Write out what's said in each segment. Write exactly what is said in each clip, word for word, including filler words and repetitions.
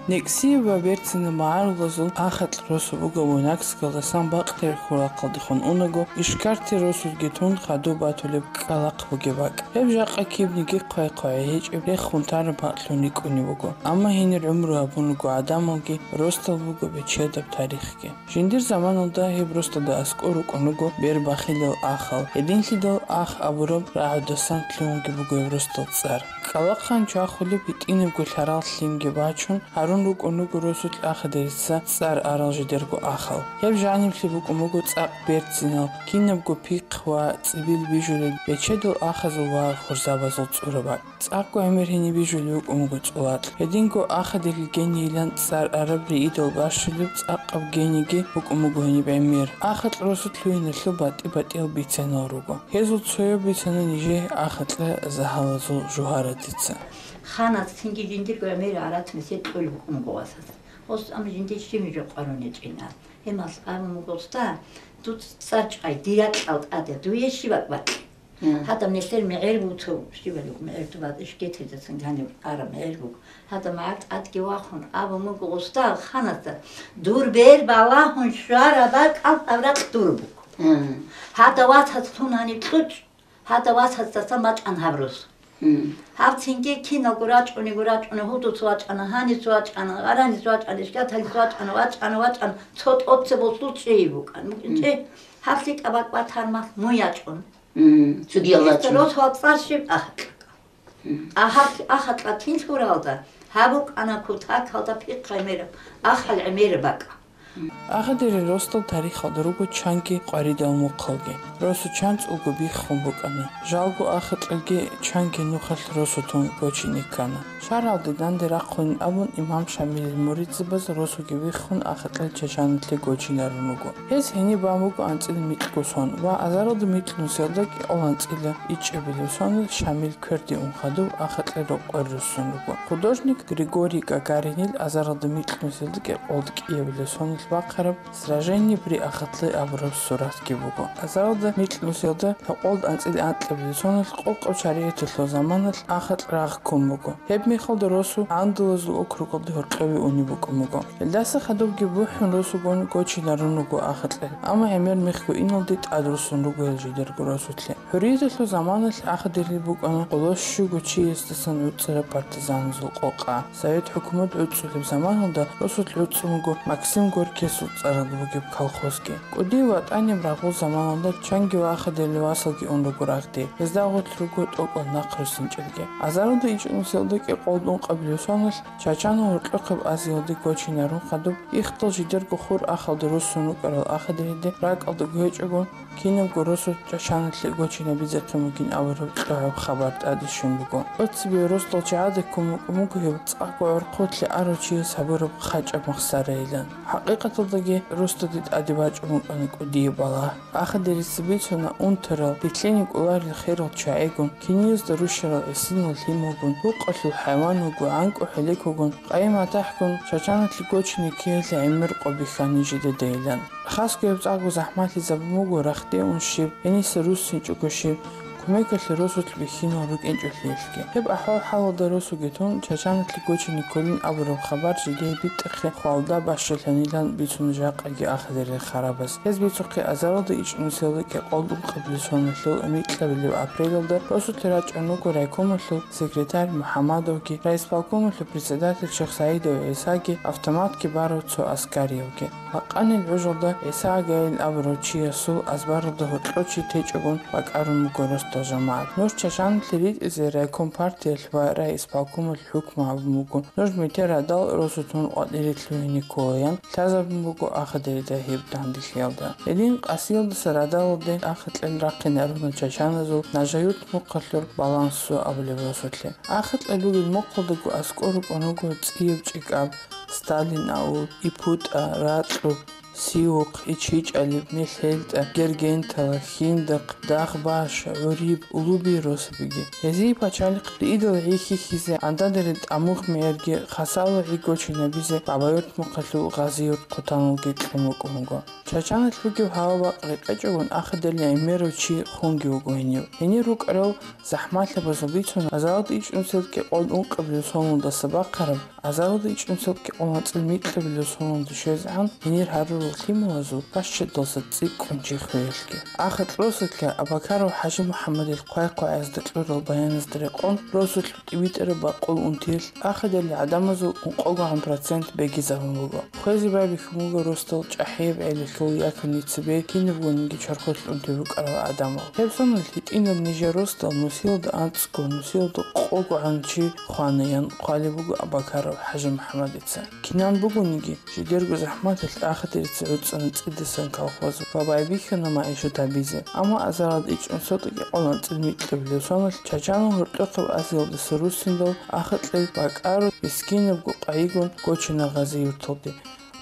НекӀсияб ва берцинаб магӀарулазул АхатӀ росу буго Буйнакскалдасан Бакътир хьурахъалдехун унаго, Ишкарти росулги тун хадуб батулеб кӀкӀалахъ бугеб бакӀ. Гьеб жакъа кибниги хъвай-хъвагӀи гьечӀеб рехун тараб гьакълъун рикӀкӀунеб буго, амма гьенир гӀумру гьабун руго гӀадамалги, росдал буго бечедаб тарихги. Жиндир заманалда гьеб росдалда аскӀор рукӀун руго бер бахилал Ахал, гьединлъидал Ах абураб рагӀудасан лъугьунги буго гьеб росдал цӀар. КӀкӀалахъан чвахулеб гьитӀинабго лъарал лъимги бачун, гьарун рукӀун руго росулъ Ахадерица цӀар арал жидерго Ахал. Гьеб жаниблъи букӀун буго цӀакъ берцинал, кинабго пихъ ва цӀибил бижулел бечедал Ахазул ва хурзабазул цӀураб бакӀ. ЦӀакъго гӀемер гьениб бижулеб букӀун буго ЦӀолакь. Гьединго Ахадерил генийилан цӀар араб риидал бащулеб цӀакъаб гениги букӀун буго гьениб гӀемер. АхатӀ росулъ лъугьиналъул батӀи-батӀиял бицанал руго. Гьезул цояв бицана нижее АхатӀа Загьалазул жугьарадица. Ханас цинги жиндирго гӀемер гӀарац месед кьолеб букӀун буго васас. Гъос ам жиндир щиб жо къварун гьечӀин аб. Гьемал абун буго: «Уста, дуц цӀар чӀвай, дир ракьал тӀаде, дуе щиб бакӀ бакьи?» Гьадаб нилъер мегӀер буцав, щибалъ мегӀер тубат ишкетидасан гьаниб араб мегӀер буго. Гьадаб магӀар тӀадги вахун, абун буго уста ханасда: «Дур бер балагьун щвараб бакӀал гьаб ракь дур буго. Гьадав васас лъун гьаниб кьучӀ, гьадав васасдасан бачӀана гьаб рос». Гьаб цинги киналго рачӀунего рачӀуна, гьудулъ вачӀана, гьанилъ вачӀана, гъаранилъ вачӀана, ишкаталилъ вачӀана, вачӀана, вачӀана, цо тӀоцебе босул чӀей букӀан. БукӀин чӀей, гьаб лъикӀаб бакӀ батармалъ мун ячӀун. Цогиял вачӀун. Росулъ цӀар щиб? АхатӀа. АхатӀа кин лъуралда, гьаб букӀана кутакалда пихъ гӀемераб, Ахал гӀемераб бакӀ. Ахадерил росдал тарихалда руго чанги къваридал мухъалги. Росу чанцӀулго биххун букӀана. Жалго АхатӀалги чанги нухалъ росу тун гочине ккана. ШаргӀалде данде рахъунин абун имам Шамилил муридзабаз росуги виххун АхатӀал Чачаналъе гочинарун руго. Гьез гьениб бан буго анцӀила микьго сон ва азаралда микьнусиялда кӀикъоялда анцӀила ичӀабилеб сонилъ Шамил кверде ун хадуб АхатӀал рокъор руссун руго. Художник Григорий Гагаринил азаралда микьнусиялда кӀикъоялда кӀиабилеб сонилъ бахъараб «Сражение при Ахатлы» абураб суратги буго. Азаралда микьнусиялда гӀикъоялда анцӀила анкьабилеб сонилъ къокъаб шаригӀаталъул заманалъ АхатӀ рагъ ккун буго. Гьеб мехалда росу Гьандулазул округалде гьоркьове унеб букӀун буго. Гьелдаса хадубги бухӀун росугун гочинарун руго АхатӀал, амма гӀемер мехго иналде тӀадруссун руго гьел жидерго росулъе. ХӀурияталъул заманалъ Ахадерил букӀана гъоло щуго чиясдасан гӀуцӀараб партизаназул къокъа. Совет хӀукумат гӀуцӀулеб заманалда росулъ гӀуцӀун буго Максим Горькиясул цӀаралда бугеб колхозги. КӀудияб ВатӀанияб рагъул заманалда чанги ва Ахадерил васалги ун руго рагъде. Гьезда гъорлъ руго тӀокӀал нахъ руссинчӀелги. Азаралда ичӀнусиялда кӀикъоялда ункъабилеб соналъ Чачанал гьоркьохъеб Азиялде гочинарун хадуб, ихдал жидерго хур Ахалде руссун рукӀарал Ахадериде ракӀалдаго гьечӀого, кинабго росу Чачаналъе гочинабизехъин бугин абураб кьогӀаб хабар тӀаде щун буго. ТӀоцебе росдал чагӀазда ккун букӀун буго гьеб цӀакъго гӀорхъулъе арав чияс гьабураб хъачӀаб махсарайилан. ХӀакъикъаталдаги росдаде тӀаде бачӀун букӀана кӀудияб балагь. Ахадерица бицуна унтарал, битлъине кӀоларел херал чагӀигун, киниязда рушарал гӀисинал лъималгун, рукъалъул хӀайваналгун, гӀанкӀу-хӀелекалгун, къайи-матахӀгун Чачаналъе гочине ккеялъе гӀемер къо бихьана нижедайилан. Хасго гьеб цӀакъго захӀмалъизабун буго рахде ун щиб, гьениса руссинчӀого щиб, кумекалъе росулъ бихьинал рукӀинчӀолъиялъги. Гьеб ахӀвал-хӀалалда росуги тун, Чачаналъе гочине кколин абураб хабар жидее битӀахъе хвалда бащалъанилан бицуна жакъаги Ахадерил харабаз. Гьез бицухъе азаралда ичӀнусиялда кӀикъоялда ункъабилеб соналъул микьабилеб апрелалда росулъе рачӀун руго райкомалъул секретарь МухӀаммадовги, райисполкомалъул председатель Шихсаидов ГӀисаги, автоматги барав цо аскариявги. Лакъанил гӀужалда ГӀиса Агайил абурав чиясул азбаралда гьоркьов чи течӀогун бакӀарун буго росдал жамагӀат. Нуж Чачаналъе ритӀизе райком партиялъ ва райисполкомалъ хӀукму гьабун буго. Нуж метер гӀадал росу тун къватӀире лъугьине ккола, ян лъазабун буго Ахадерида гьеб данделъиялда. Гьедин Къасиялдаса радалалде АхатӀал рахъинаруна чачаназул Нажаюрт мухъалъур Балансо абулеб росулъе. АхатӀал ругел мухъалдаго аскӀор рукӀун руго цӀияб ЧӀикӀаб, Сталин аул, ИпутӀа, Ракьуб, Сиухъ, ИчичӀалиб, МехӀелтӀа, Гергентала, Хиндахъ, Дагъбаш, ГӀуриб, Улуби росабиги. Гьезие пачалихъ идал гӀи хьихьизе, ГӀандадерил тӀамуг мегӀерги, хасало гӀи гочинабизе Бабаюрт мухъалъул Гъазиюрт хъутаналги кьун букӀун буго. Чачаналъ бугеб гьава-бакъ рекъечӀогун ахадерил гӀемерав чи хунги вуго гьенив. Гьенир рукӀарал захӀмалъабазул бицун азаралда ичӀнусел кӀикъоялда ункъабилеб соналдаса бахъараб, азаралда ичӀнусел кӀикъоялда анцӀила микьабилеб соналда щвезегӀан гьенир гьарурал лъималазул бащадалъа цӀикӀкӀун чи хвеялъги. АхатӀ росулъа Абакаров ХӀажимухӀаммадил хъвай-хъвагӀазда кьурал баяназда рекъон, росулъ тӀибитӀараб бакъул унтиялъ ахадерил гӀадамазул ункъогогӀан процент бегизабун буго. Хвезе байбихьун буго росдал чӀахӀияб гӀелалъул яги цебе кинабгониги чорхолъ унти букӀарал гӀадамал. Гьеб соналъ гьитӀинаб нижер росдал нусиялда анцӀго, нусиялда къогогӀан чи хвана, ян хъвалеб буго Абакаров ХӀажимухӀаммадица. Кинан бугониги, жидерго захӀмалъалъ ахадерица гӀуцӀана цӀидасан колхоз ва байбихьана магӀишат гьабизе. Амма азаралда ичӀнусел кӀикъоялда анцӀила микьабилеб соналъ Чачанал гьоркьохъеб Азиялдаса руссиндал ахатӀлъи бакӀараб мискинабго къайигун гочана Гъазиюрталде.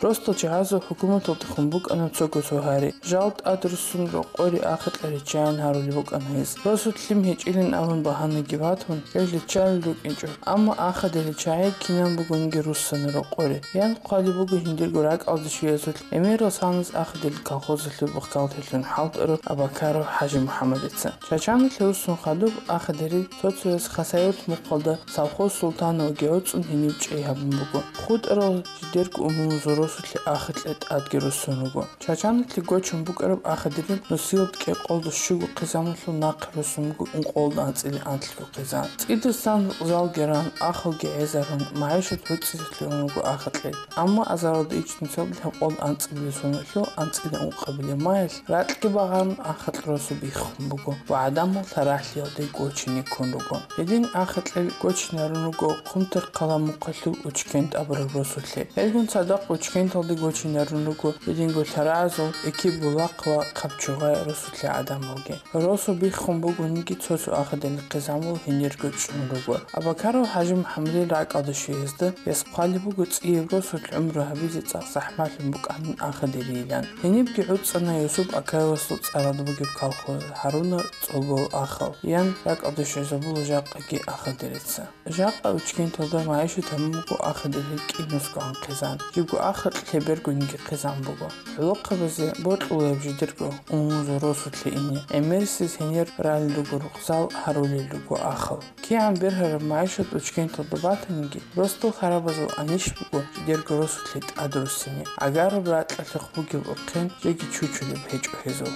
Росдал чагӀазул хӀукуматалдехун букӀана цого согьари. Жал тӀадруссун рокъоре ахатӀлъи риччаян гьарулеб букӀана гьез. Росулъ лъим гьечӀилин абун багьанаги батун, гьел риччалел рукӀинчӀо. Амма ахадерил чагӀи кинаб бугониги руссана рокъоре. Ян хъвалеб буго жиндирго ракӀалде щвеязулъ гӀемерал санас ахадерил колхозалъул бухгалтерлъун хӀалтӀарав Абакаров ХӀажимухӀаммадица. Чачаналъ руссун хадуб ахадерил цо-цояс Хасавюрт мухъалда совхоз Султановги гӀуцӀун гьениб чӀей гьабун буго. ХутӀарал жидерго умумузул росулъе ахатӀлъи тӀадги руссун руго. Чачаналъе гочун букӀараб ахадерил нусиялда кӀикъоялда щуго хъизаналъул нахъе руссун буго ункъоялда анцӀила анлъго хъизан. ЦӀидасан залги ран, ахалги гӀезарун, магӀишат гӀуцӀизе лъугьун руго ахатӀлъи. Амма азаралда ичӀнусел лъабкъоялда анцӀабилеб соналъул анцӀила ункъабилеб майялъ ракьги багъарун ахатӀ росу биххун буго ва гӀадамал лъарагӀлъиялде гочине ккун руго. Гьедин ахатӀлъи гочинарун руго Хъумторхъала мухъалъул Учкент абураб росулъе. Гьелгун цадахъ Учкенталде гочинарун руго гьединго лъарагӀазул Экибулахъ ва Хъабчугъай росулъе гӀадамалги. Росу биххун бугониги цо-цо ахадерил хъизамал гьенирго чӀун руго. Абакаров ХӀажимухӀаммадил ракӀалде щвеязда гьес хъвалеб буго цӀияб росулъ гӀумру гьабизе цӀакъ захӀмалъун букӀанин ахадерийилан. Гьенибги гӀуцӀана Юсуп Акаевасул цӀаралда бугеб колхоз, гьаруна цӀолбол ахал, ян ракӀалде щвезабула жакъаги ахадерица. Жакъа Учкенталда магӀишат гьабун буго ахадерил кӀинусгоан хъизан. Жибго ахатӀ лъебергониги хъизан буго. ГӀолохъабазе бокьулаеб жидерго умумузул росулъе ине, гӀемерисез гьенир ралел руго рукъзал, гьарулел руго ахал. КигӀан бергьараб магӀишат Учкенталда батаниги, росдал харабазул анищ буго жидерго росулъе тӀадруссине. ГӀагараб ракьалъухъ бугеб ухъен жеги чучулеб гьечӀо гьезул.